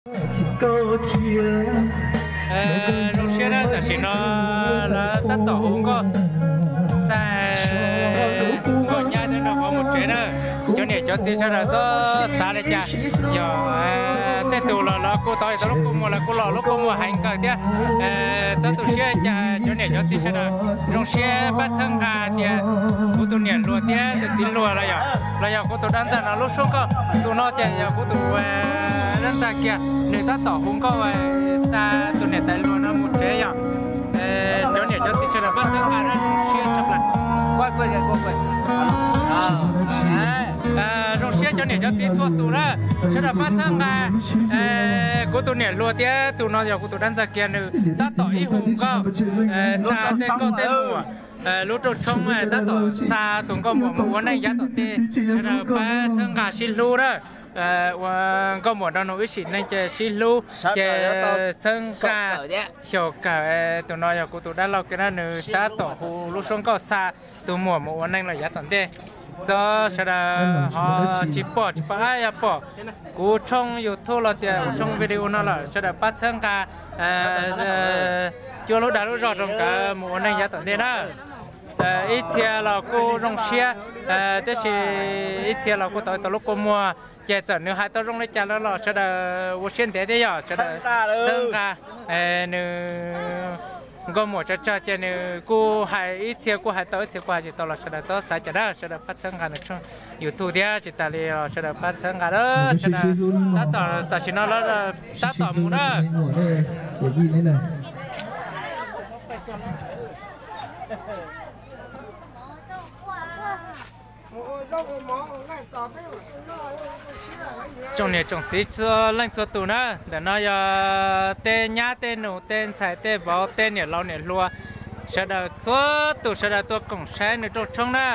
Zoo siab na, tam sim no lawv tab tom hu nkauj xa nkauj nyab thiab nrog vauv mus tsev na. Cov niam cov txiv sawv daws txhob xav li cas, yog tej tus los lawv kuj tau tau lub kua muag, lawv kuj los lub kua muag heev kawg thiab. Txhob tu siab li cas cov niam cov txiv sawv daws, zoo siab pab txhawb nqa tias kuv tus niam hluas thiab tus txiv hluas los yog, los yog kuv tus dab ntxawg no lub suab nkauj tus no ces yog kuv tus dab ntxawg kiag, nws tab tom hu nkauj xa tus niam tais hluas no mus tsev yog. Cov niam cov txiv sawv daws pab txhawb nqa na, zoo siab tshaj plaws. Zoo siab cov niam cov txiv txhua tus na, sawv daws pab txhawb nqa kuv tus niam hluas thiab tus no yog kuv tus dab ntxawg kiag, nws tab tom ib hu nkauj xa tej nkauj tej muam, lub rooj tshoob tab tom xa tus nkauj muam mus ua neej yav tom ntej. Sawv daws pab txhawb nqa sib hlub na, ua nkauj muam nrog nws ib sim neej ces sib hlub ces txhawb nqa xyaum kawm. Tus no yog kuv tus dab laug kiag na, nws tab tom hu lub suab nkauj xa tus muam mus ua neej los yav tom ntej. Txhob sawv daws ho tsis pom tsis pom ab yog pom kuv tshooj YouTube los tias kuv tshooj video no lawm sawv daws pab txhawb nqa, cua lub dag lub zog rau nkawd mus ua neej yav tom ntej na. Ib txhia los kuj zoo siab, tiam sis ib txhia los kuj tau tau lub kua muag, ces txawm nws hais tau zoo li cas los sawv daws ua siab ntev thiab yog sawv daws txhawb nqa nws. Nkauj muam tsawg tsawg ces nws kuj hais, ib txhia kuj hais tau ib txhia kuj hais tsis tau los sawv daws txhob xav cas na, sawv daws pab txhawb nqa nws tshooj YouTube thiab tsis tas li los sawv daws pab txhawb nqa na. Sawv daws tab tom, tam sim no lawv tab tom mus na. Tsoom niam tsoom txiv txhua leej txhua tus na, ntawm no yog tej nyab tej nus tej ntxhais tej vauv tej niam laus niam hluas, sawv daws txhua tus sawv daws tuaj koom saib nws rooj tshoob na,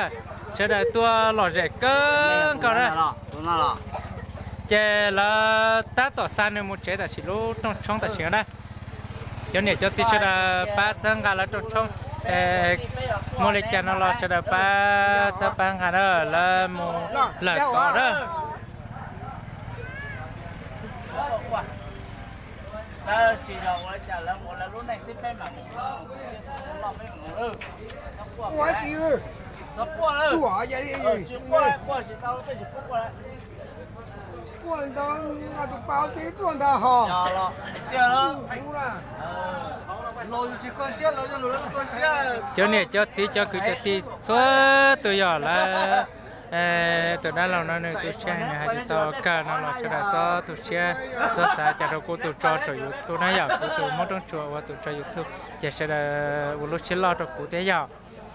sawv daws tuaj lom zem kawg nkaus na. Ces lawv tab tom xa nws mus tsev tam sim lub rooj tshoob tam sim no na. Cov niam cov txiv sawv daws pab txhawb nqa lawv rooj tshoob, muaj li cas no los sawv daws pab txhawb pab nqa na, lawv mus lawm tod na. Cov niam cov txiv cov kwv cov tij txhua tus yog lawv, tus dab laug no nws tu siab nws hais tsis tau kawg no los sawv daws txhob tu siab, txhob xav cas rau kuv tus tso saum YouTube na, yog kuv tus Hmoob Roob Tsua ua tus tso YouTube ces sawv daws ua lub siab loj rau kuv thiab yog.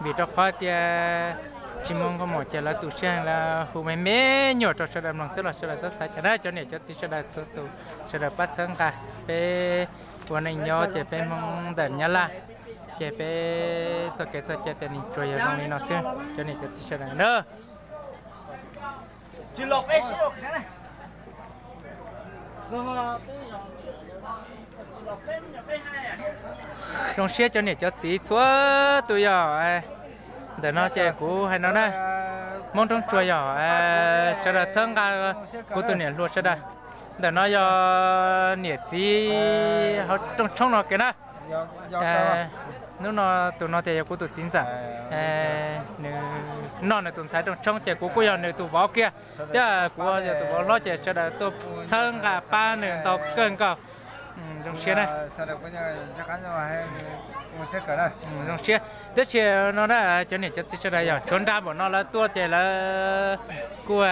Vim rau qhov tias tsis muaj nkauj muam ces lawv tu siab heev, lawv hu me me nyuam rau sawv daws mloog xwb los sawv daws txhob xav cas na. Cov niam cov txiv sawv daws txhua tus sawv daws pab txhawb nqa peb ua neej nyob ces peb Hmoob ntawm Nyab Laj ces peb txoj kev txoj cai tias nws tsuas yog zoo li no xwb cov niam cov txiv sawv daws na. Zoo siab cov niam cov txiv txhua tus yog. Ntawm no ces kuv hais no na, Hmoob Roob Tsua yog sawv daws txhawb nqa kuv tus niam hluas sawv daws. Ntawm no yog niam txiv hauv rooj tshoob no kiag na. Hnub no tus no tias yog kuv tus txiv ntxawm, nws noj nws tus ntxhais rooj tshoob ces kuv kuj yog nws tus vauv kiag, thiab kuv yog tus vauv hlob ces sawv daws tuaj txhawb nqa pab nws ntau kawg nkaus. Zoo siab na. Zoo siab. Tab sis no na cov niam cov txiv sawv daws yog tshuav nra npaum no lawv tuaj ces lawv kuj,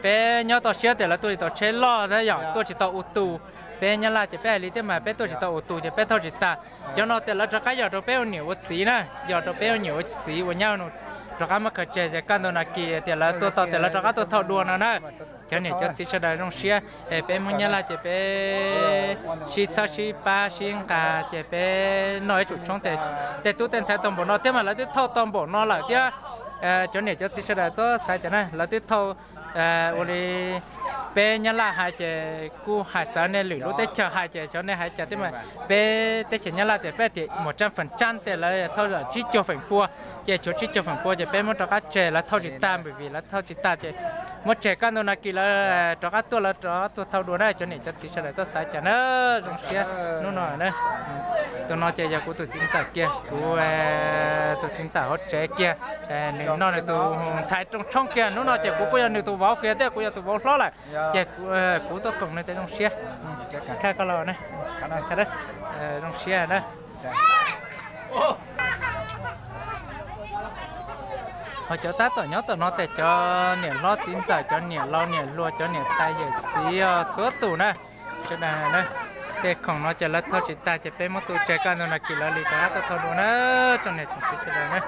peb nyob toj siab tias lawv tuaj tsis tau tsheb loj thiab yog tuaj tsis tau ua tus. Peb Nyab Laj ces peb hais li thiab mas peb tuaj tsis tau ua tus ces peb thauj tsis tag. Cov no tias lawv rov qab yog rau peb ua niam ua txiv na, yog rau peb ua niam ua txiv ua nyab ua nus rov qab muab khaws tseg ces kaj ntug no kis tias lawv tuaj tau tias lawv rov qab tuaj thauj dua no na. Cov niam cov txiv sawv daws zoo siab, peb Hmoob Nyab Laj ces peb sib txhawb sib pab sib nqa ces peb noj ib tsum tshoob ces tej tub tej ntxhais tau npaum no thiab mas lawv twb thauj tau npaum no lawm thiab. Cov niam cov txiv sawv daws txhob xav cas na, lawv twb thauj ua li peb Nyab Laj hais ces kuj hais txawv nej lwm lub teb chaws hais ces xyov nej hais cas thiab mas peb teb chaws Nyab Laj tias peb tias một trăm phần trăm tias lawv thauj tsib caug feem pua, ces tshuav tsib caug feem pua ces peb muab rov qab tseg lawv thauj tsis tag, vim lawv thauj tsis tag ces Muab tseg kaj ntug nas kis lawv rov qab tuaj, lawv rov qab tuaj thauj dua na, cov niam cov txiv sawv daws txhob xav cas na. Zoo siab hnub no na. Tus no ces yog kuv tus txiv ntxawm kiag, kuv tus txiv ntxawm hauv tsev kiag. Nws noj nws tus ntxhais rooj tshoob kiag, hnub no ces kuv kuj yog nws tus vauv kiag thiab, kuv yog tus vauv hlob lawm. Ces kuv tuaj koom nws thiaj zoo siab. Kaj koj los na, zoo siab na. Ho cov tab tom nyob tom no ces cov niam hlob txiv ntxawm, cov niam laus niam hluas, cov niam tais yawm txiv txhua tus na. Sawv daws na, tej khoom no ces lawv thauj tsis tag ces peb muab tu tseg kaj ntug nas kis lawv li rov qab tuaj thauj dua na. Tsoom niam tsoom txiv sawv daws na.